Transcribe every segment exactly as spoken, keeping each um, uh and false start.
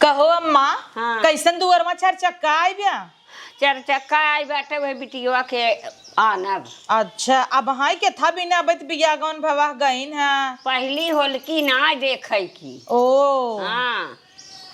कहो अम्मा, हाँ। कैसन दुअर मा चार चक्का आई ब्या? चार चक्का आई बाटे, वही बिटिया के आनब। अच्छा, अब हाय के था बिना अबैत बिया गौन भवा गईन है। पहली होलकी ना देखे की। ओ। हाँ।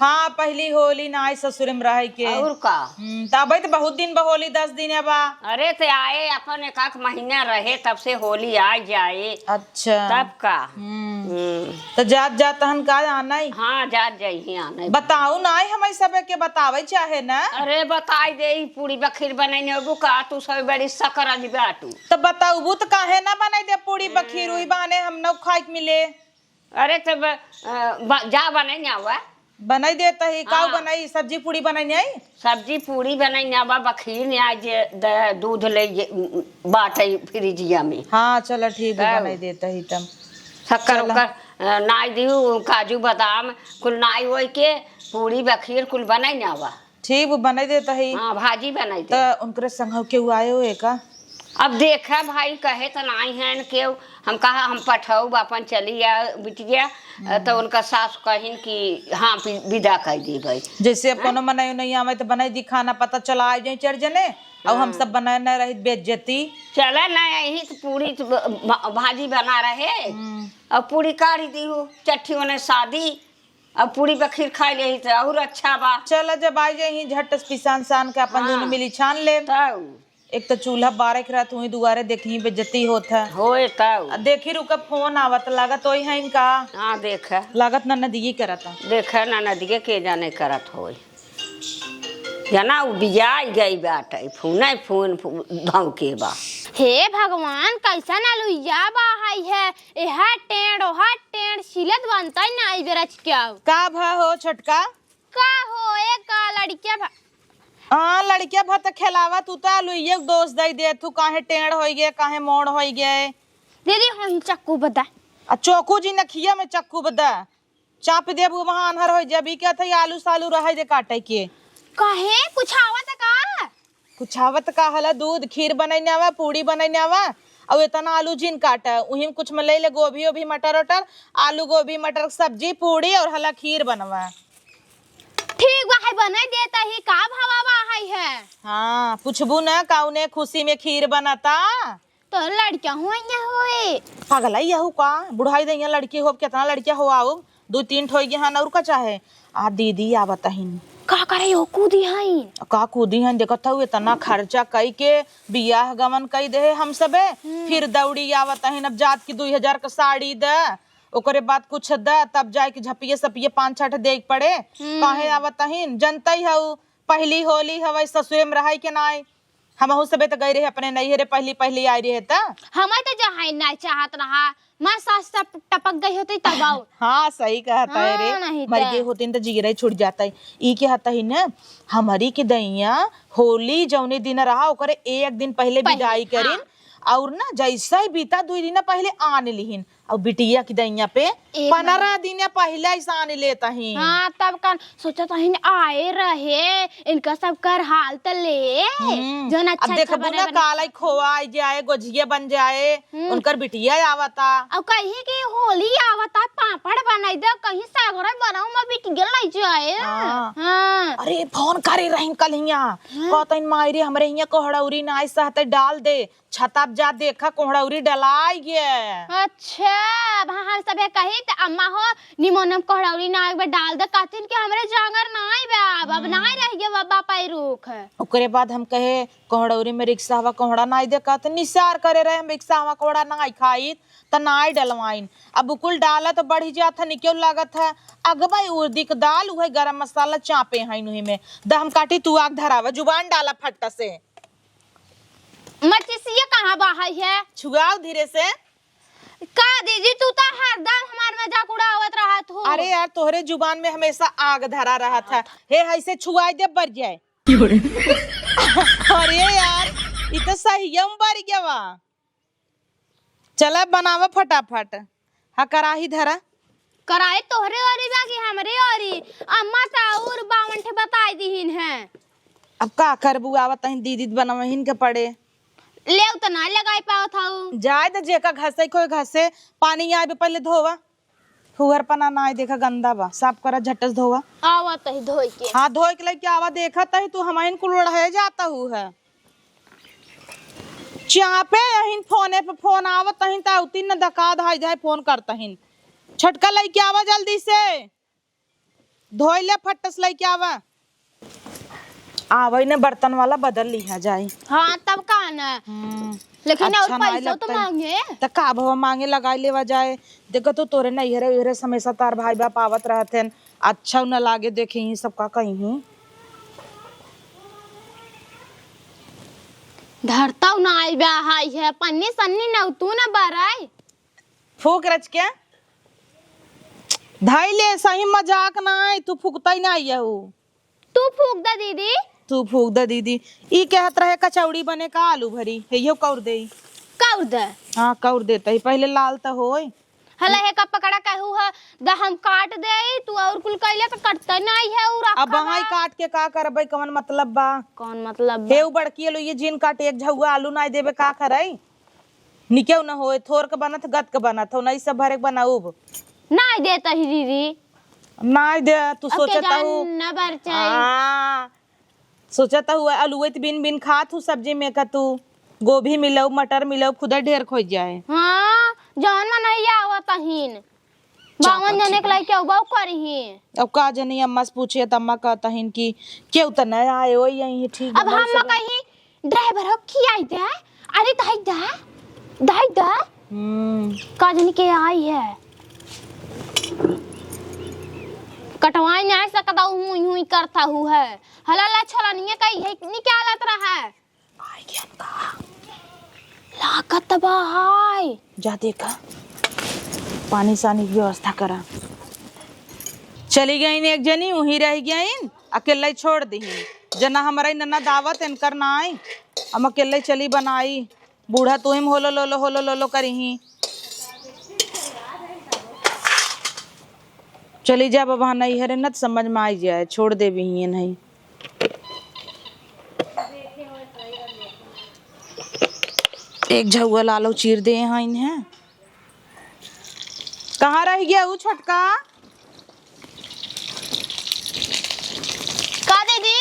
हाँ, पहली होली ना आई ससुर में रहे के। और का? हम्म, त अबैत बहुत दिन बा होली, दस दिन बा। अरे, ते आए अपन एक आध महीना रहे, तब से होली आ जाए। अच्छा। तब का? हम्म। हम्म। त जात जात हन का आना ही? हाँ, जात जाई ही आना ही। बताऊ ना, आई हमें सबे के बतावे चाहे ना। अरे, बताई दे, ई पूरी बखीर बनैने होबू का, तू सब बड़ी सकरज बाटू। त बताऊबू त काहे ना बनाई दे पूरी बखीर, हम्म। उही बहाने हम नौ खाए के मिले। अरे, त ब-, अ, ब-, जा बनैने आवा। बनाई देत ही, काऊ हाँ। बनाई, सब्जी पूरी बनाई आई? सब्जी पूरी बनाई ना बा, बखीर ने आज द-, दूध ले ये, बाटे फ्रिजिया में। हाँ, चला ठीक बा, तब। बनाई देत ही तब। शक्कर चला। उक्कर, अ, नाई दिहू, काजू बादाम कुल नाई होई के पूरी बखीर कुल बनाई ना बा। ठीक बा, बनाई देत ही। हाँ, भाजी बनाई दे। त उनकरे संग केहू आए होए का? अब देखा भाई, कहे त नाई हैं केहू, हम कहा हम पठऊ, अपन चली आ बिटिया, हम्म। त उनका सास कहिन कि हाँ, पि-, विदा कर देबै। जैसे अब हैं? कोनो मनई उनई आवे त बनाई दी खाना, पता चला आ जाए चार जने, और हम हाँ। सब बनाए न रही बेइज्जती। चला ना, यही त पूरी त ब-, भ-, भाजी बना रहे, हम्म। और पूरी काढ़ी दी हो, चट्ठी ओने सादी, अब पूरी बखीर खाई लेही त और अच्छा बा। चला, जब आई जाई झट से पिसान सान के अपन हाँ। दोनों मिली छान ले। तब। एक त चूल्हा बारे के रहत हुई, दुआरे देखी बेइज्जती होत है। होए तब। आ देखी रुका, फोन आवत, लागत ओई है इनका। हाँ, देख। लागत ना नदिये करत है। देख ना नदिये के जाने करत होई। जना उ बियाई गई बाटे, फोने फोन फो-, धौके बा। हे भगवान, कैसन अलुइया बा हई है, एहा टेढ़, ओहा टेढ़, सिलत बनतै ना, ई बेरा क्या? का भा हो छोटका? का हो, ए का लड़किया भा? हाँ, लड़किया भा त खेलावा, तू त अलुइये के दोष दई दे, तू काहे टेढ़ होई गए, काहे मोड़ होई गए? दीदी, हम चक्कू बदा। आ चोकू जी नखिया में चक्कू बदा। चाप देबू, वहाँ अन्हर होइ जाबी। कहत है आलू सालू रहे दे काटे के। काहे? कुछ आवत का? कुछ आवत का हला? दूध, खीर बनैने आवा, पूड़ी बनैने आवा, और इतना आलू जिन काटा। उही में कुछ में ले ले गोभी ओभी, मटर ओटर, आलू गोभी मटर के सब्जी, पूड़ी और हला खीर बनवा। ठीक बा, है बनाई देता ही, का भवा बा है, है? हाँ, पूछबू ना, कौने खुशी में खीर बनता? तो लड़किया हुआ होए। पगलाई यहू का? बुढ़ाई दइया लड़की हो, कितना लड़किया हो आउ? दू तीन ठो होई गे हन, और का चाहे? आ दीदी आवत हइन। का करे हो, कूदी हइन? का कूदी हइन? देखत हऊ, इतना खर्चा कई के बियाह गवन कई देहे हम सबे, हम्म। फिर दौड़ी आवत हइन, अब जात की दुई हजार का साड़ी द, ओकरे बाद कुछ द, तब जाए के झपिये सपिये पाँच छठ दे के पड़े। हम्म। काहे आवत हइन? जनतई हऊ, पहली होली हवै, ससुरे में रहै के नाई। हमहू सबे त गई रहे अपने नैहरे, पहली पहली आई रहे त। हमें त जहाँ ना चाहत रहा, मैं सास टप-, टपक गई होती तब आऊ। हाँ, सही कहत है रे। हाँ, नहीं मर त। गई होती न त जीरा ही छूट जाता है। ई के हता ही न, हमरी के दैया होली जौने दिन रहा, ओकरे एक दिन पहले पहले, विदाई करिन। हाँ। और ना, जैसे ही बीता, दुई दिन पहले आन लिहिन। और बिटिया की दैया पे एक पनरह दिन पहले ऐसा आन लेता ही। हाँ, तब कन सोचत हइन आए रहे, इनका सब कर हाल त ले, हम्म। जौन अच्छा अब अच्छा देखबू बना ना, बना काला खोआ आई जाए, गोझिया बन जाए, हम्म। उनकर बिटिया आवता। अब कहीं की होली आवता, पापड़ बनाई दे, कहीं सागरे बनाऊ में बिटिया लई जाए। हाँ। हाँ। अरे, फोन करे रहिन कल हियाँ, हाँ। कहतइन, "माई रे, हमरे हियाँ कोहड़ौरी नाई सहते, डाल दे।" छता पे जा देखा, कोहड़ौरी डलाई गे। अच्छा, अब हम सबे कही त अम्मा हो, निमोनियम कोहड़ौरी ना एक बार डाल दे, कहतिन कि हमरे जांगर नाई बा, अब, अब हम्म। नाई रह गया बाबा पैरूख। ओकरे बाद हम कहे, कोहड़ौरी में रिक्शावा कोहड़ा नाई दे, कहते निसार करे रहे, हम रिक्शावा कोहड़ा नाई खाइत, त नाई डलवाइन। अब कुल डाला त बढ़ी जात है, निकेउ लागत है। अगबई उर्दी के दाल, उहे गरम मसाला चापे हैं उही में। द हम काटी, तू आग धरावा, जुबान डाला फट्टा से। मचिसिया कहाँ बा है? छुआओ धीरे से। का दीदी, तू तो हरदम हमार मजाक उड़ावत रहत हो। अरे यार, तोहरे जुबान में हमेशा आग धरा रहत है। हे, ऐसे छुआई दे, बर जाए। अरे यार, ई तो सहियम बर गया बा। चला बनावा फटाफट। हाँ, कराही धरा। कराही तोहरे ओरी बा कि हमरे ओरी? अम्मा त और बावन ठे बताई दिहिन है। अब का करबू, आवत हइन दीदी त बनवहिन के पड़े। लेव त ना लगाई पावत हऊ। जाए त जेका घसे कोई घसे, पानी आए बे पहले धोवा। फुहर पना नाई देखा, गंदा बा, साफ करा, झट्ट से धोवा। आवत ही धोई के। हाँ, धोई के लइके आवा, देखत ही तू हमहिन कुल ओढ़े जात हू है। चापे अहिन फोने पे फोन आवत अहिन, त उतिन न दका धाई धाई फोन करत अहिन। छोटका लइके आवा जल्दी से, धोई ले फट्ट से लइके आवा। आवै ने बर्तन वाला बदल लिहा जाए। हाँ, तब का ना। हम्म। लेकिन और अच्छा नाई पैसा तो लगता है। मांगे। त का भवा मांगे लगाई लेवा जाए। देखो तो तोरे नैहरे उहरे से हमेशा तार भाई बाप आवत रहत हैं। अच्छा न लागे देखे ही सब का कहीं। धरतौ ना आई बा हाई है, पन्नी सन्नी न तू न बराई। फूक रच के। धई ले सही मजाक ना आई, तू फूकता ही ना आई है ऊ। तू फूक द दीदी। तू फूक द दीदी। ई कहत रहे कचौड़ी बने का आलू भरी, हे यो कौर देई। कौर दे। हाँ, कौर देता ही, पहले लाल त होई। हला हे का पकड़ा कहू ह, द हम काट देई, तू और कुल कइले त कटते नाई है, उ रखा अब वहाँ बा। काट के का करबै, कवन मतलब बा? कौन मतलब बा? हे उ बड़की आलू ये जिन काटे, एक झउआ आलू नाई देबे का करई? निकेउ न होए, थोर के बनत, गत के बनत हो, नहीं सब भरे के बनाउब। नाई देता ही दीदी। नाई दे, तू अब के सोचत जान हू। न बरचाई। आ, सोचत हू, अलुए त बिन बिन खात हू सब्जी में का तू। गोभी मिलउ, मटर मिलउ, खुदे ढेर खोज जाए। हाँ, जौन मन है आवत अहीन। चापत बावन जने के ठीक। लइके उबाऊ करिही। अब का जनी अम्मा से पूछे त अम्मा कहत अहीन कि केहू त न आए, ओई यहीं ठीक अब बा, हम सब कहीं ड्राइवर हो खियाई दे, अरे दाई दा, दाई दा। हम्म। का जनी के आई है। कटवाई नहीं सकता हूँ, यूं ही करता हूँ है। हला ला छोला नहीं है, कहीं है, निकालत रहा है। आई गयन का? लागत बा हाय। जा देखा, पानी सानी की व्यवस्था करा। चली गईन एक जनी, उही रह गईन, अकेले छोड़ दीही। जना हमरा ननद आवत, इनकर ना आई, हम अकेले चली बनाई। बूढ़ा तुहिम होलो लोलो, होलो लोलो करिही। चली जा बाबा, नहीं हरे न त समझ में आई जाए, छोड़ देबी ही नहीं। एक झउआ लालो चीर दे यहाँ इन्हें। कहाँ रह गया ऊ छोटका? का दीदी?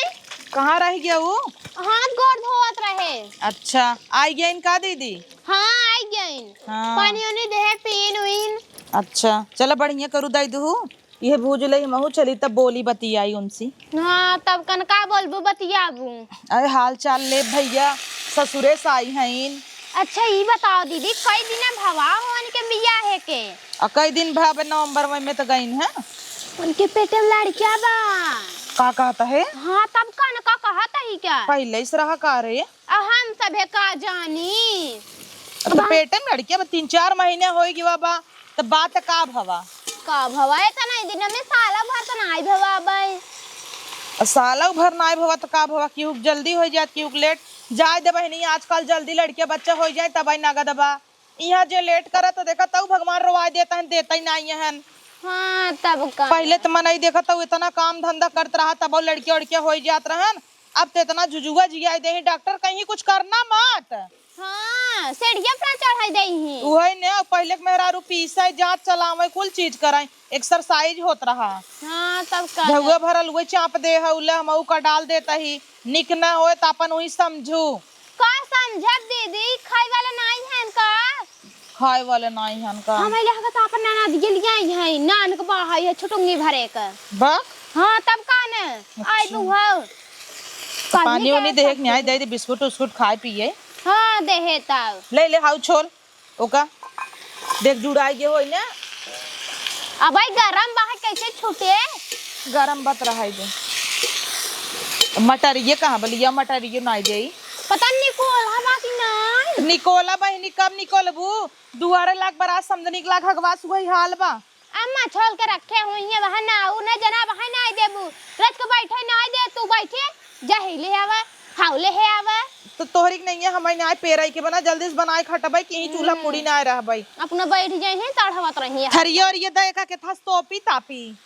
कहाँ रह गया ऊ? हाथ गोड़ धोवत रहे। अच्छा, आई गया इनका दीदी? हाँ, आई गया इन। हाँ। पानी उनी दे, पीन उइन। अच्छा, चला बढ़िया करू दाई दुहू। इहे भूज ले, महू चली तब बोली बतियाई उनसे। हाँ, तब कन का बोलबू बतियाबू? अरे हाल चाल ले भैया, ससुरे से आई हईन। अच्छा, ई बताओ दीदी, कई दिन भवा होन के बियाहे के? आ कई दिन भा बे, नवंबर में, में तो गईन है। उनके पेटे में लड़किया बा। का कहता है? हाँ, तब कन का कहत ही क्या? पहले से रहा का रे? आ हम सभे का जानी। अब तो अब पेटे में लड़किया बा, तीन चार महीने होई गवा बा, त बात का भवा? का भवा? इतना ही दिन में साला भर त नाई भवा बाई। आ साला भर नाई भवा त का भवा? केहू के जल्दी होई जात, केहू के लेट। जाए दे बहिनी, आजकल जल्दी लड़किया बच्चा होई जाए तब आई नगद बा। इहाँ जे लेट करत त देखा तऊ भगवान रोवाई देता है, देता ही नाई हन। हाँ, तब का। पहले त मनई देखा तऊ इतना काम धंधा करत रहा, तब लड़किया उड़किया होई जात रहन। अब त इतना जुजुआ जियाई देही, डॉक्टर कहीं कुछ करना मत। हाँ, सीढ़िया पर चढ़ाई देही। उहे ने, पहिले के मेहरारू पीसे, जात चलावे, कुल चीज करे, एक्सरसाइज होत रहा। हाँ, तब का। झउआ भरल उहे चाप दे है, उले हम ऊ का डाल देता ही, निक न होए त अपन उही समझू। का समझब दीदी, खाए वाला नाई है इनका। खाए वाले नाई हन का? हम अइले हकस आपन ननद के लिए आई हैं, नान के बाहर है छुटुंगी भरे के। बक? हाँ, तब का न? अच्छा। आई बुहाव। तो पानी उनी देहे के नहीं आई, दे दे बिस्कुट उस्कुट खाए पिए। हाँ, देहे तब। ले ले हाउ छोल, ओका। देख जुड़ाई गे होई ना। अब आई गरम बाहर कैसे छूटे? गरम बत रहा है दे। मटरिये कहाँ बलिया, मटरिये नाई दे। पता निकोला बा कि नाई? निकोला बहिनी, कब निकोलबू? दुआरे लाग बरात समझनी के लाग हगवास वही हाल बा। अम्मा छोल के रखे हुई है वहाँ ना, उ न जना वहाँ ना देबू। रच के बैठे ना दे, तू बैठे, जा ही ले आवा, हाउ ले हे आवा। तो तोहरी के नहीं है, हमारी ना पेराई के बना, जल्दी से बनाए खटबै कि यहीं चूल्हा हम्म। पूरी ना रहबै। अपना बैठ जाए हैं, तड़हवत रही है। थरिया और ये दे का के थस तोपी तापी।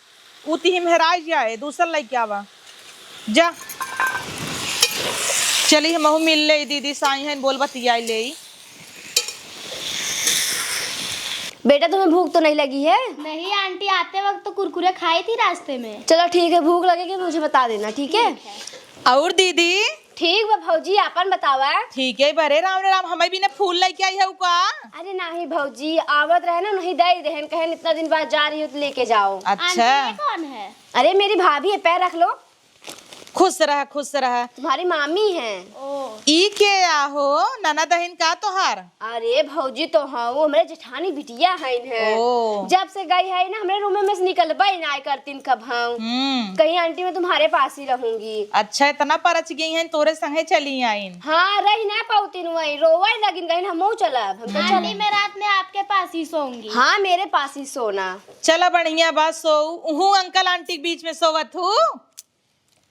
उ तिहिम हेराई जाए, दूसर लइके आवा। जा। चली हमहू मिल ले दीदी, साई हैं बोल बतियाई ले। बेटा, तुम्हें भूख तो नहीं लगी है? नहीं आंटी, आते वक्त तो कुरकुरे खाई थी रास्ते में। चलो ठीक है, भूख लगेगी, मुझे बता देना, ठीक है? ठीक है। और दीदी? ठीक बा भौजी, आपन बतावा। ठीक है बरे, राम रे राम, हमें भी ने फूल लेके आई है का? अरे नहीं भौजी, आवत रहे ना, नहीं दे देहन, कहन इतना दिन बाद जा रही हो तो लेके जाओ। अच्छा। आंटी, ये कौन है? अरे मेरी भाभी है, पैर रख लो। खुश रह, खुश रह। तुम्हारी मामी है। ओ। ई के आहो, ननद हइन का तोहार? अरे भौजी तो हाँ, वो हमरे जेठानी बिटिया हइन है। ओ। जब से गई है ना, हमरे रूम में से निकलबे ना करतीन कब हम। हम्म। कहीं आंटी, मैं तुम्हारे पास ही रहूंगी। अच्छा, इतना परच गई हैं, तोरे संगे चली आइन। हाँ, रही ना पाउतीन वहीं, रोवे लगिन, कहीं हमहू चलब। हम तो आंटी, चल- मैं रात में आपके पास ही सोऊंगी। हाँ, मेरे पास ही सोना। चला बढ़िया बा, सो उहू अंकल आंटी के बीच में सोवत हूँ।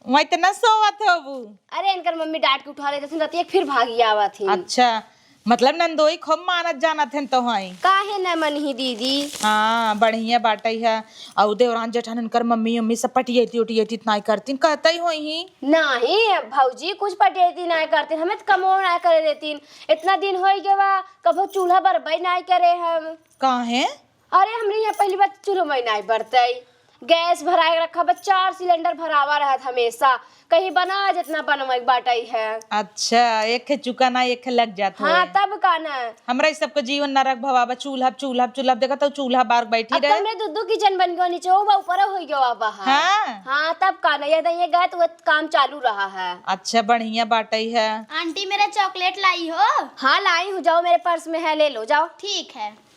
वहीं त न सोवत होबू। अरे, इनकर मम्मी डांट के उठा लेते थे, रतिया के फिर भागी आवत ही। अच्छा, मतलब नंदोई खूब मानत जानत हन तो हई। काहे न मनही दीदी? हाँ, बढ़िया बाटई है। अउ देवरान जेठान इनकर मम्मी, मम्मी सब पटियती उटियती इतना ही करतीन, कहते ही होई ही। नहीं भौजी, कुछ पटियती नहीं करतीन, हमें तो कमो नहीं करे देतीन। इतना दिन होई गवा, कभो चूल्हा बरबई नहीं करे हम। काहे? अरे, हमरे यहाँ पहली बात चूल्हो में नाई बरतई, गैस भराए रखा बा, चार सिलेंडर भरावा रहत हमेशा, कहीं बना जितना बनवे के बाटई है। अच्छा, एक है चुका ना, एक है लग जात हाँ, होए। तब का ना। हमरा ई सबके जीवन नरक भवा बा, चूल्हा, चूल्हा, चूल्हा, देखा तो चूल्हा बार बैठी अब तो रहे। हमरे दू दू किचन बन गयो, नीचे हो बा, ऊपर हो गयो बा। हाँ। हाँ, तब का ना, ये तो ये गए तो वो काम चालू रहा है। अच्छा, बढ़िया बाटई है। आंटी, मेरा चॉकलेट लाई हो? हाँ, लाई हूँ, जाओ, मेरे पर्स में है, ले लो, जाओ। ठीक है।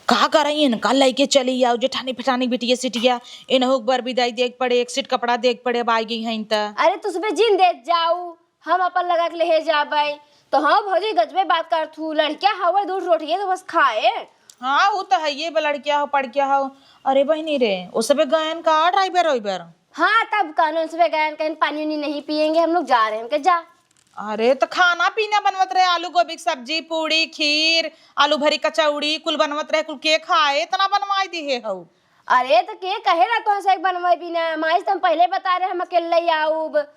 का करई, इनका लइके चली आउ, जेठानी फेठानी बिटिया सिटिया, इनहू एक बार विदाई देख पड़े, एक सेट कपड़ा देख पड़े, अब आई गई हैं त। अरे, तुसबे जिन देत जाऊ, हम अपन लगा के लेहे जाबे। तो हाँ भौजी, गजबे बात कर थू, लड़किया हवे दूर रोटिये तो बस खाए। हाँ, वो तो है, ये बा लड़किया हो, पड़किया हो। अरे बहिनी रे, ओ सबे गयन का ड्राइवर ओइबर? हाँ, तब कानून सबे गयन, कहीं पानी उनी नहीं पियेंगे हम लोग, जा रहे हैं, हम कहे, जा। अरे, तो खाना पीना बनवत रहे, आलू गोभी के सब्जी, पूड़ी, खीर, आलू भरी कचौड़ी, कुल बनवत रहे, कुल के खाए, इतना बनवाई दिहे हऊ। अरे, तो के कहे ला तोहसे एक बनवाई बिना? माई से तो हम पहले बता रहे, हम अकेले ही आउब।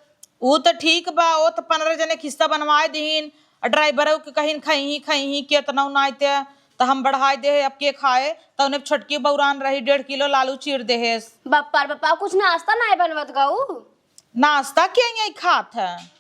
ऊ तो ठीक बा, वो तो पन्द्रह जने के हिस्सा बनवाए दिहिन, और ड्राइवरों के कहिन खइही, खइही, केतना नाई ते, तो हम बढ़ाई दे, अब के खाए, तो उन्हें छोटकी बौरान रही, डेढ़ किलो लालू चीर देहेस। बप्पा रे बप्पा, कुछ नाश्ता नाई बनवत गऊ? नाश्ता के यहीं खात है?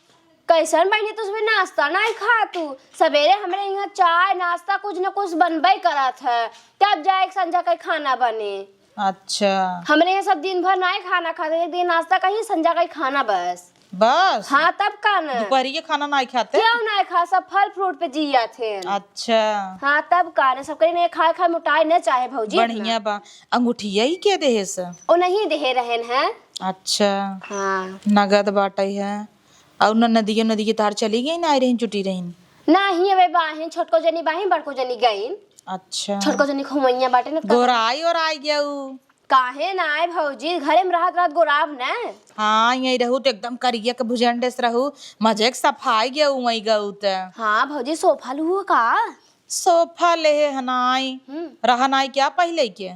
कैसन बहिनी, तू सुबह नाश्ता नाई खा तू? सवेरे हमरे यहाँ चाय नाश्ता कुछ न कुछ बनबे करत है, तब जाए के संझा के खाना बने। अच्छा। हमरे यहाँ सब दिन भर नाई खाना खाते, एक दिन नाश्ता कहीं, संझा के खाना बस। बस? हाँ, तब का न? दोपहरी के खाना नाई खाते? क्यों नाई खा, सब फल फ्रूट पे जिया थे। अच्छा। हाँ, तब का न, सब कहीं नहीं खाए खाए मोटाए न चाहे भौजी इतना। बढ़िया बा। अंगूठिया ही के देहे से? ओ नहीं देहे रहन है। अच्छा। हाँ। नगद बाटई है। अउर न नदिया, नदिया तार चली गई, ना आई रही, जुटी रही। नाही, अबे बाहिन, छोटको जनी बाहिन, बड़को जनी गईन। अच्छा। छोटको जनी खुमैया बाटे न, का गोराई और आई गया उ। काहे ना आए भौजी, घरे में रहत रहत गोराब न। हाँ, यही रहू तो एकदम करिया के भुजंडेस रहू, मजे के सफाई गया उ वही गऊ त। हाँ भौजी, सोफा लुओ का? सोफा लेहे हनाई, हम्म। रहा नाई क्या पहिले के?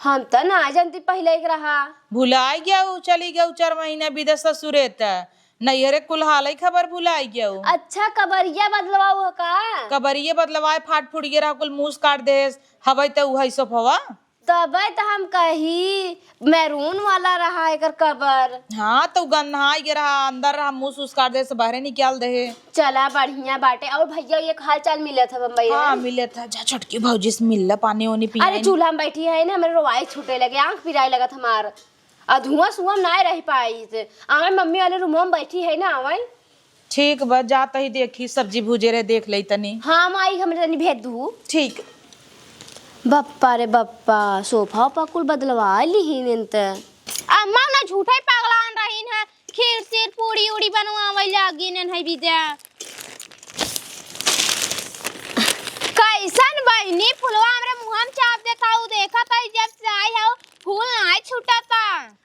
हम त ना जानती पहिले के रहा। भुलाई गया उ, चली गया उ चार महीना विदेश ससुरे त। नैहरे कुल हालै खबर भुलाई गयो। अच्छा, कबरिया बदलवाऊ ह का? कबरिये बदलवाए, फाट फूट गए रहा, कुल मूस काट देस, हवै त उहै सोफवा। तबै त हम कही, मैरून वाला रहा एकर कबर। हाँ, त उ गन्हाई गए रहा, अंदर रहा, मूस उस काट देस, बाहरे निकाल देहे। चला, बढ़िया बाटे। और भैया, ये हाल चाल मिलत ह बम्बई हाँ, में? मिलत ह, जा छोटकी भौजी से मिल ल, पानी ओनी पियाई। अरे, चूल्हा में बैठी है ना, हमरे रोवाई छूटे लगे, आँख पिराए लगत हमार। आ धुआं सुआं में नाय रह पाई से। आवे मम्मी वाले रूमवा में बैठी है ना, आवे। ठीक बा, जात ही देखी, सब्जी भूजे रहे, देख ले तनी। हाँ माई, हमरे तनी भेज दू। ठीक। बप्पा रे बप्पा, सोफा ओफा कुल बदलवा लिहिन त। अम्मा ना झूठे पगलान रहीन है, खीर सीर पूड़ी उड़ी बनवावे लागिन है विद्या। कैसन बहिनी, फुलवा हमरे मुँह में चाप देता हूँ, देखत है जब से आई हूँ, फूल नाय छूटता।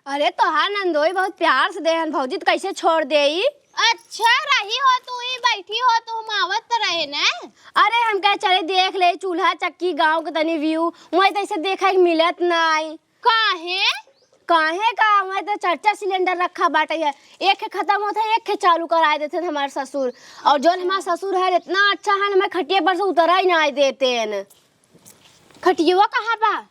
अरे, तोहार नंदोई बहुत प्यार से देहन भौजी, त कैसे छोड़ देई? अच्छा, रही हो तू ही, बैठी हो, तो हम आवत त रहे न। अरे, हम कहे चले देख ले चूल्हा चक्की गाँव के तनी view, वहीं त ऐसे देखे के मिलत नाई। काहे? काहे का, वहीं त चार चार सिलेंडर रखा बाटे है, एक खे खत्म होत है, एक खे चालू कराए देते हैं हमारे ससुर। और जौन हमारे ससुर है, इतना अच्छा है, हमें खटिया पर से उतरा ही ना देते हैं। खटियवा कहाँ बा?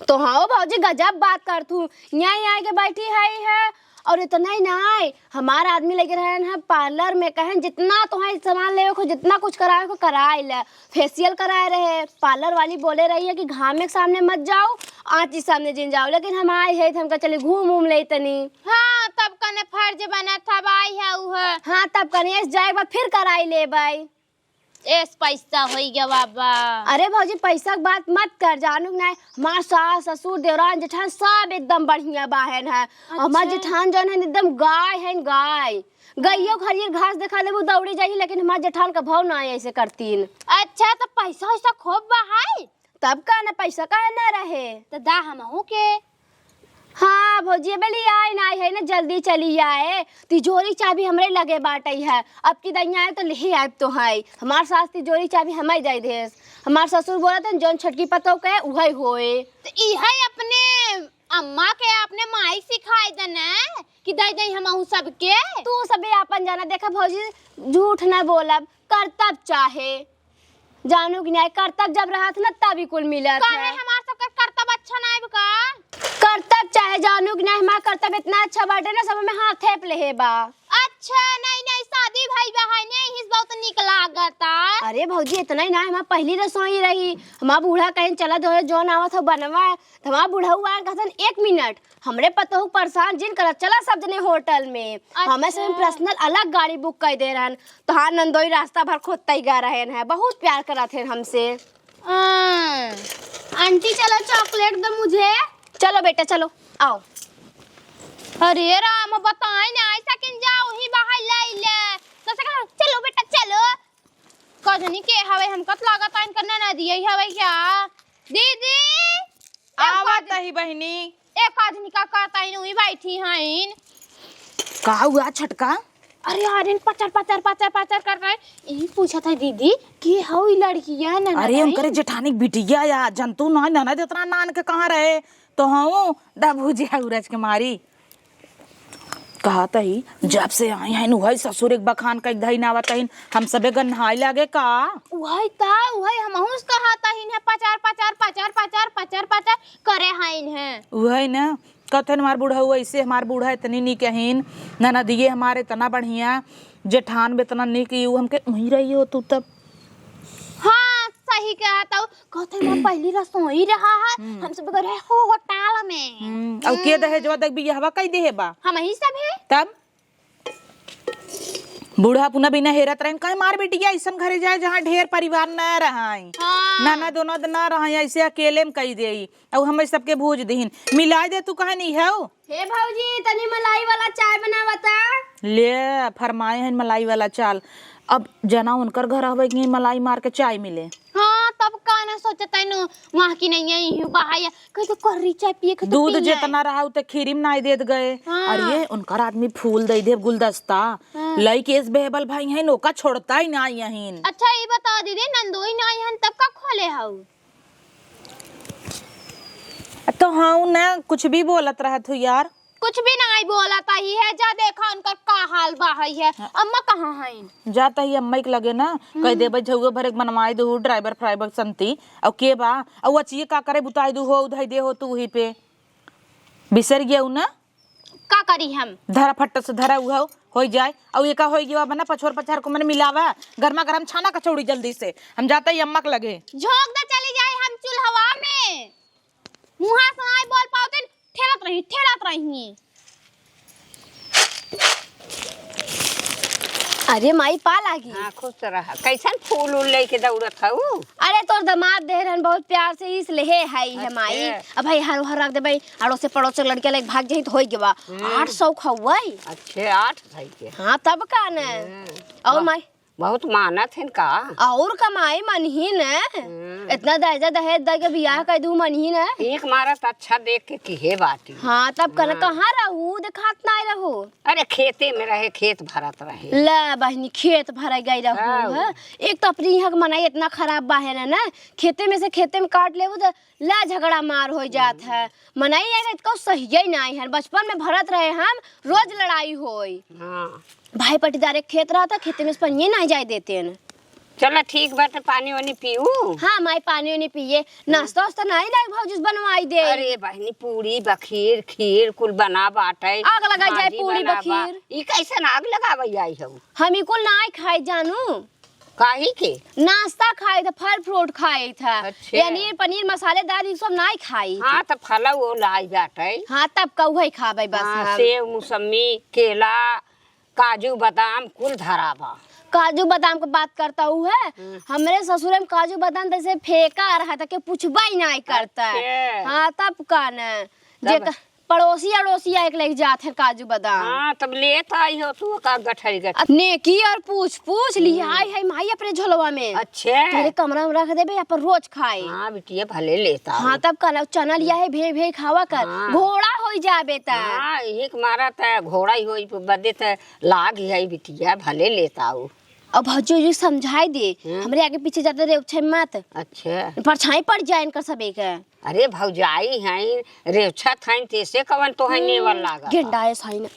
तो हाँ भौजी, गजब बात करत हूँ। यहाँ आए के बैठी है, है। और इतना ही नाहीं, हमार आदमी लगे रहन है पार्लर में, कहन जितना तोहार सामान लेवे को, जितना कुछ करावे को कराए ले। फेशियल कराए रहे, पार्लर वाली बोले रही है कि घाम के सामने मत जाओ, आँच के सामने जिन जाओ, लेकिन हम आए हैं तो हमका चली घूम उम ले तनी। हाँ, तब कने फर्ज बनत था, भाई है उहे। हाँ, तब कने ऐस जाए के बाद फिर कराई ले भाई। एस पैसा होई गवा बा। अरे भौजी, पैसा के बात मत कर, जानू कि नाहीं, हमार सास, ससुर, देवरान, जेठान सब एकदम बढ़िया बाहेन है। हमार अच्छा। जेठान जौन है एकदम गाय है, गाय। गइयो के हरियर घास देखा लेबू, दौड़ी जाही, लेकिन हमार जेठान का भाव ना ऐसे करतीन। अच्छा, तो पैसा वैसा खूब बा है? तब का ना, पैसा काहे ना रहे? तो दा हमहू के। हाँ भौजी, अबे ले आए ना, है ना, जल्दी चली आए। तिजोरी चाबी हमरे लगे बाटई है, अब की दइया आए तो ले आए तो है। हमार सास तिजोरी चाबी हमें दे देस। हमार ससुर बोलत हैं, "जौन छोटकी पतोह के उहई होए।" तो इहे अपने अम्मा के, अपने माई सिखाए देना कि दे दे हमहू सबके। तू सबे आपन जाना। देखा भौजी, झूठ ना बोलब, करतब चाहे जानू कि नाहीं, करतब जब रहत ना, तब ही कुल मिलत काहे है। हमार सबके करतब अच्छा नाहीं बा का? करतब चाहे जानू कि नाहीं, हमार करतब इतना अच्छा बाटे ना, सब में हाथे पे लेहे बा। अच्छा, नाहीं, नाहीं, शादी भई बा है, नाहीं, हिस बहुत निक लागता। अरे भौजी, इतना ही ना, हमार पहली रसोई रही, हमार बूढ़ा कहीं चला दो, जौन आवत हो बनवा, तो हमार बुढ़ऊ आए कहतन, "एक मिनट, हमरे पतोहू परेशान जिन करत, चला सब जने होटल में।" हमें से अच्छा। पर्सनल अलग गाड़ी बुक कर दे रहन, तो हाँ नंदोई रास्ता भर खोदते ही गा रहे हैं, बहुत प्यार करत हैं हमसे। हाँ। आंटी चलो चॉकलेट दो मुझे। चलो बेटा चलो, आओ। अरे राम, बताई ना, ऐसा किन जाओ ही बाहर ले ले। तो से कहा, "चलो बेटा चलो।" कजनी के हवे, हमका तो लागत है इनकर ननदिया ही हवे क्या? दीदी, आवत ही बहिनी। एक आदमी का कहता है, उही बैठी हैं। का हुआ छोटका? अरे यार, इन पचर, पचर, पचर, पचर कर रहे। यही पूछत है दीदी, कि हऊ ई लड़किया ननद अरे, है? उनकरे जेठानी के बिटिया या, जनतू ना, ननद इतना नान के कहाँ रहे? तो हऊ, दा भुजिया उरज के मारी। कहत ही, जब से आई हैं, उहई ससुर एक बखान कइके धइन आवत हैं, हम सबे गन्हाई लागे का? उहई ता, उहई हमहूँ से कहत ही, इन्हें पचार, पचार, पचार, पचार, पचार, पचार करे हैं इन्हें। उहई ना, कहत हैं, हमार बुढ़ऊ ऐसे, हमार बूढ़ा इतनी नीक हइन, ननदिये हमार इतना बढ़िया, जेठान भी इतना नीक, यू हमके उहीं रही हो तू तब। हाँ, सही कहत हऊ। कहत हैं, "वहाँ पहली रसोई रहा है, हम्म। हम सब गए रहे हो होटल में।" हम्म, और के हम्म। दहेजवा देख बियाहवा कई देहे बा? हमही सब है। तब बूढ़ा पुना बिना हेरत रहेन, कहे मार बेटिया ऐसन घरे जाए जहाँ ढेर परिवार न रहाई, हाँ। ननद उनद न रहाई, ऐसे अकेले में कई देई। और हमें सबके भूज दिहिन, मिलाई दे तू कहे नहीं है। हे भौजी, तनी मलाई वाला चाय बनावा ता। ले, फरमाए हैं मलाई वाला चाल। अब जना उनकर घर हवे कि मलाई मार के चाय मिले। हाँ, तब का ना सोचत है नु, वहाँ की नहीं है, यहीं का है, कहीं तो कर्री चाय पिए के तो दूध पिए। जितना रहा, उते खीरी में नाई देत गए। हाँ। अरे, उनकर आदमी फूल दे दे, गुलदस्ता। हाँ। लई केस बेहबल भाई हैं, नोका छोड़ता ही ना यहीं। अच्छा, ये बता दीदी, नंदोई ना आई हन, तब का खोले हऊ? तो हाँ ना, कुछ भी बोलत रहत हूँ यार। कुछ भी नाई बोलत ही है, जा देखा उनकर का हाल बा है, है। हाँ। अम्मा कहाँ हैं? जाता ही अम्मा के लगे ना, हम्म। कह देबे झउए भरे के बनवाई दू, ड्राइवर फ्राइवर संती, और के बा, और वो अचिए का करे, बुताई दू हो, उधाई दे हो तू ही पे। बिसर गया ना? का करी हम? धरा फट्ट से धरा उहउ होइ जाए। अउ एका होइ गवा बना पछोर पछार को मने मिलावा, गरमा गरम छाना कचौड़ी जल्दी से। हम जाता ही अम्मा के लगे। झोंक दे चली जाए हम चूल्हवा में। मुहा से नाई बोल पावते, ठेलत रही, ठेलत रही। अरे माई, पा लागी। हाँ, खुश रहा। कैसन फूल उल लेके दौड़त हऊ? अरे, तोर दामाद दे रहन बहुत प्यार से, इस लेहे है, है माई। अच्छा। अब भाई, हर, हर रख दे भाई, अड़ोसे पड़ोसे लड़के लेके भाग जाई तो होई गवा। हम्म। आठ सौ खवाई। अच्छे, आठ सौ के। हाँ, तब का न। हम्म। और वाह। माई? बहुत मानत हन का? और कमाई मनही न। हम्म। इतना दहेजा दहेज दे के बियाह कर दू मनही न। एक मारत अच्छा देख के किहे बाटी। हाँ, तब कन हाँ। कहाँ रहू, देखात नाई रहू। अरे, खेते में रहे, खेत भरत रहे। ले बहिनी, खेत भरे गई रहू, हाँ। है? एक तो अपनी यहाँ के मनई इतना खराब बा है ना, ना, खेते में से खेते में काट लेबू तो ला झगड़ा मार हो जात है। मनई है, इतको सहिए नाई है, बचपन में भरत रहे हम, रोज लड़ाई होई। हाँ। भाई पटीदार एक खेत रहता, खेते में से पनिये नाई जाए देते हैं। चला ठीक बाटे, पानी वानी पीऊ। हाँ माई, पानी वानी पिए। नाश्ता वास्ता नाई लाग भौजी से बनवाई दे। अरे बहिनी, पूरी बखीर खीर कुल बना बाटे। आग लगाई जाए भाजी पूरी बना बा। बखीर। ई कैसन आग लगावे आई हऊ? हम ई कुल नाई खाई जानू। काहे के? नाश्ता खाई था, फल फ्रूट खाई था। अच्छा। यानी पनीर मसालेदार ई सब नाई खाई। हाँ, त फल वो लाई बाटे। हाँ, तब का उहे खाबे बस हाँ, हम। सेव, मौसमी, केला, काजू, बादाम कुल धरा बा। काजू बादाम के बात करता हूँ है। हम्म। हमरे ससुरे में काजू बादाम तैसे फेंका रहा था, के पूछबा ही नाई करता है। अच्छा। हाँ, तब का न। तब जे त-, पड़ोसी अड़ोसी आए के लेके जात है काजू बादाम। हाँ, तब लेत आई हो तू का गठरी गठरी। अब नेकी और पूछ, पूछ लिया हम्म। आई है माई अपने झोलवा में। अच्छा। तेरे कमरा में रख देबे, अपन रोज खाए। हाँ, बिटिया भले लेता हाँ, हूँ। तब का ना, चना लिया है, भे भे खावा कर, हाँ। घोड़ा होई जाबे त। हाँ, यही के मारा त घोड़ा ही होई, बदे त लाग ही है बिटिया, भले लेता हूँ। अब भौजी जी समझाई दे, हम्म। हमरे आगे पीछे जाते रे उछे मत। अच्छा। परछाई पड़ जाए इनकर सबे के। अरे भौजाई हैं, रेवछत हैं, तेसे कवन तोहे नेवर हम्म, लागत। गेंडा है साइन।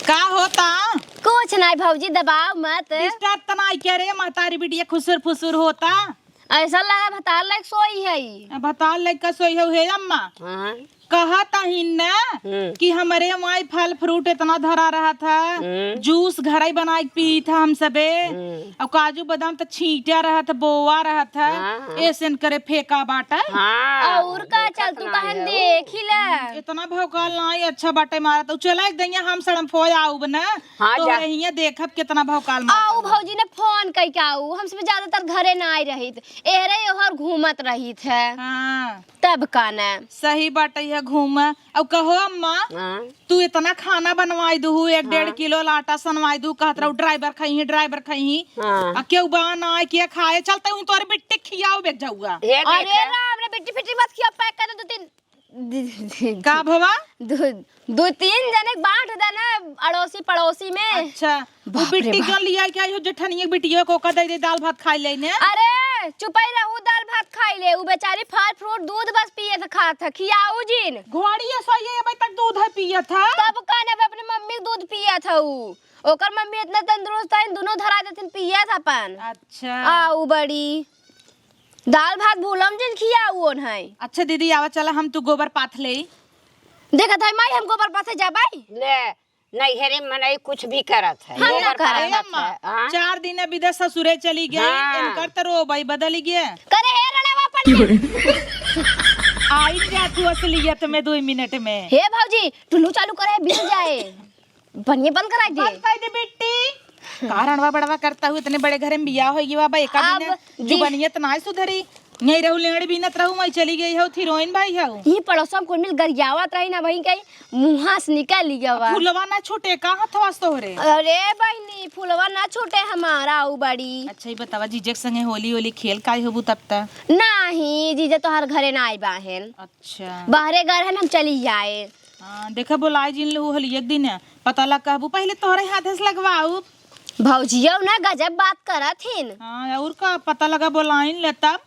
का होता? कुछ नाई भौजी, दबाव मत। डिस्टर्ब त नाई करे, महतारी बिटिया खुसुर फुसुर होता। ऐसा लगा भतार लायक सोई है। अब भतार लायक का सोई है, हे अम्मा? हाँ। कहत ही न हम्म। कि हमरे माई फल फ्रूट इतना धरा रहा था, हम्म। जूस घर ही बना के पी था हम सबे। हम्म। और काजू बादाम त छींटा रहा था, बोआ रहा था, हाँ, हाँ। ऐसे न करे फेंका बाटे। हाँ, और का चल तू कहन देखी ले। इतना भौकाल नाई अच्छा बाटे मारा तो चला एक दैया हम सड़म फोय आउब न। हाँ, तो जा। हियाँ देखब कितना भौकाल मारा आऊ। भौजी ने फोन कई के आऊ, हम सब ज्यादातर घरे नाई रहित, एहरे ओहर घूमत रहित है। हाँ। तब का न। सही बाटे है घूम। अब कहो अम्मा, हाँ। तू इतना खाना बनवाई दू, एक डेढ़ हाँ। किलो लाटा सनवाई दू, कहत रहू ड्राइवर खइही, ड्राइवर खइही। हाँ। आ केहू बा ना आए के खाए, चलते हूँ तोरे बिट्टी खियाओ बेग जाऊगा। हे अरे देख। राम रे, बिट्टी फिट्टी मत खिया, पैक कर दे दो तीन। का भवा? दो, दो तीन जने बांट देना अड़ोसी पड़ोसी में। अच्छा। बाप वो रे बिट्टी बाप। जो लिया के आई हो जेठनिया के बिटिया को का दे दे दाल भात खाई ले ने। अरे चुपाई रहू, दाल भात खाई ले, उ बेचारी फल फ्रूट दूध बस पिए थे, खात है, खियाऊ जिन। घोड़ी है सही है, अबे तक दूध है पिए था। तब का ने अपने मम्मी के दूध पिए था उ, ओकर मम्मी इतना तंदुरुस्त है, दोनों धरा देथिन पिए था अपन। अच्छा। आ उ बड़ी दाल भात भूलम जिन खियाऊ ओन है। अच्छा दीदी आवा चला हम तू गोबर पाथ ले। देखत है माई हम गोबर पाथे जाबाई। ले नैहरे मनई कुछ भी करत है। हम ना गोबर करब। पाथत अम्मा, है, हाँ? चार दिन बिदा ससुरे चली गई, हाँ। इनकर त रोबई बदल गए। करे हे रड़वा पड़ गया। आई जा तू असलियत में दो मिनट में। हे भौजी, टुल्लू चालू करे, बिल जाए। बनिए बंद कराई दे। बंद कर दे बिट्टी। का रड़वा बड़वा करता हूँ, इतने बड़े घर में बियाह हो गया बा, एका अब दिन दे- जुबानियत ना सुधरी। नहीं रहू लेड़ बीनत रहू, मैं चली गई हो, थिरोइन भाई हो। ये पड़ोसम कुल मिल गरियावत रही ना, वहीं कहीं मुँहा से निकल लिया बा। फुलवा ना छूटे का हथवा से तोहरे? अरे बहिनी, फुलवा ना छूटे हमारा उ बड़ी। अच्छा, ये बतावा, जीजे के संगे होली, होली खेल काई होबू तब तक? नहीं, जीजे तो हर घरे ना आए बाहेन। अच्छा। बाहरे घर है, हम चली जाए। हाँ, देखा, बोलाई जिन लहू होली एक दिन, पता लग कहबू, पहले तोहरे हाथे से लगवाऊ। भौजियो ना गजब बात करत हिन। हाँ, और का पता लगा, बोलाइन ले तब।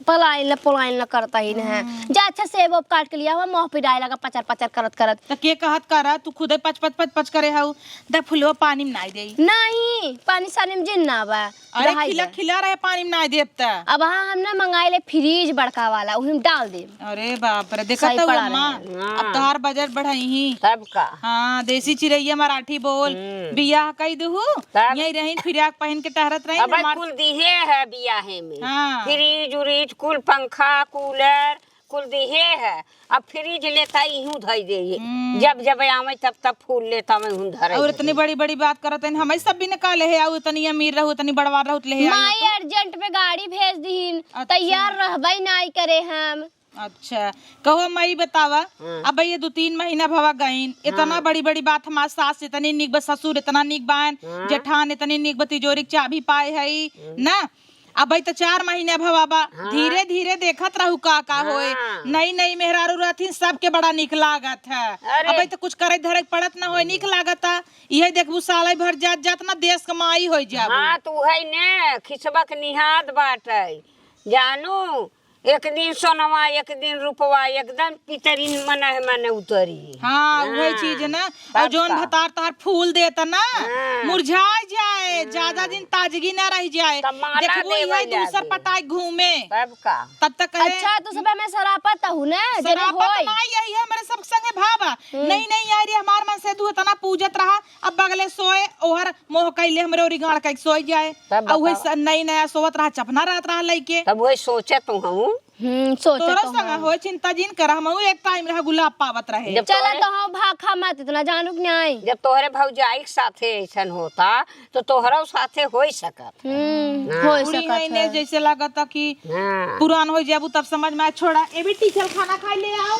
पलाइन ल, पलाइन ल करता ही न है। हम्म। जा अच्छा सेब ओब काट के लिया हुआ, मुँह पिराए लगा पचर पचर करत करत। त के कहत करा, तू खुदे पच पच पच पच करे हऊ। द फुलवा पानी में नाई देई। नहीं, पानी सानी में जिन ना बा। अरे रहाई खिला दे। खिला रहे पानी में नाई देब त। अब हाँ हम ना मंगाई ले फ्रिज बड़का वाला, उही में डाल देब। अरे बाप रे, देखत सही हऊ पड़ा अम्मा, रहे। अब हाँ। तोहार बजट बढ़ाई ही। तब का? हाँ, देसी चिरैया मराठी बोल, हम्म। बियाह कई दुहू, तब? यही रही फिराक पहन के टहरत रही अब हमार कुल दिहे है बियाहे में। हाँ। फ्रिज उरिज, कुल पंखा, कूलर, कुल दिहे है। अब फ्रिज लेता इहू धई दे। हम्म। जब जब आवे तब तब फूल लेता मैं हूँ धरे और दे। इतनी बड़ी बड़ी बात करत हैं, हमें सब भी निकाले है, आऊ इतनी अमीर रहू, इतनी बड़वार रहू, त ले आई माई तू। अर्जेंट में गाड़ी भेज दीन, अच्छा। तैयार रहबे नाई करे हम। अच्छा, कहो माई बतावा, हाँ। अब ये दो तीन महीना भवा गईन, इतना हाँ। बड़ी बड़ी बात, हमार सास इतनी निक बा, ससुर इतना निक बान, हाँ। जेठान इतनी निक बा, तिजोरी के चाबी पाए हई, हम्म। ना? अब तो चार महीना भवा बा, हाँ। धीरे धीरे देखत रहू का का हाँ। होए। नई नई मेहरारू रहथिन, सबके बड़ा निक लागत है। अरे। अब तो कुछ करे धरे के पड़त ना होए, निक लागत है। इहे देखबू साल भर जात जात ना देश के माई होई जाबू। हाँ, तो उहे ने खिसबक निहाद बाटे। जानू, एक दिन सोनवा, एक दिन रूपवा, एकदम पितरिन मनह मन उतरी। हाँ, उहे हाँ, चीज ना। तब और जौन का? भतार तहार फूल देता ना, हाँ। मुरझाए जाए, हम्म। ज्यादा दिन ताजगी ना रह जाए। तब माला देखबू, देवल इहे दूसर जाबू। पटाई घूमे। तब का? तब तक कहे, अच्छा, तू सब हमें सरापत हूँ ना, जरे सरापत होई। ना, यही है मेरे सब संगे भावा। हम्म। नहीं, नहीं, यार, ये हमार मन से तू इतना पूजत रहा, अब बगले सोए, ओहर मोह कैले हमरे ओरी गाड़ के सोए जाए। तब आ उहे बतावा। स-, नई नया सोवत रहा, चपना रहत रहा लइके। तब उहे सोचत हूँ। हम्म, सोचत तोहरा हूँ। संग होए चिंता जिन कर, हमहू एक टाइम रहा गुलाब पावत रहे। जब चला तोहरे तो हम भाखा मत इतना जानू कि नहीं। जब तोहरे भौजाई के साथे ऐसन होता, तो तोहरा साथे होई सकत। हम्म, हाँ। होई बूढ़ी सकत है ने है। जैसे लागत कि हाँ। पुरान हो जाबू तब समझ में आए। छोड़ा, ए बेटी चल खाना खाए ले आओ।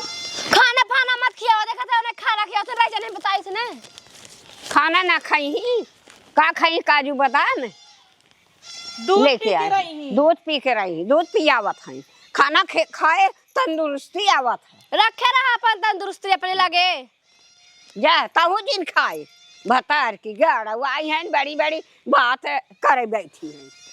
खाना फाना मत खियाओ, देखत है उन्हें खाना खियाओ, तो रह जाने बताई इसने। खाना ना खाई, का खाई, काजू बादाम? दूध लेके पी के आई। रही। दूध पी के रही, दूध पियावत हई। खाना खे-, खाए तंदुरुस्ती आवत है। रखे रहा अपन तंदुरुस्ती अपने लगे। जा, तहू जिन खाए। भतार की गड़वाई हैं, बड़ी बड़ी बात करे बैठी हैं।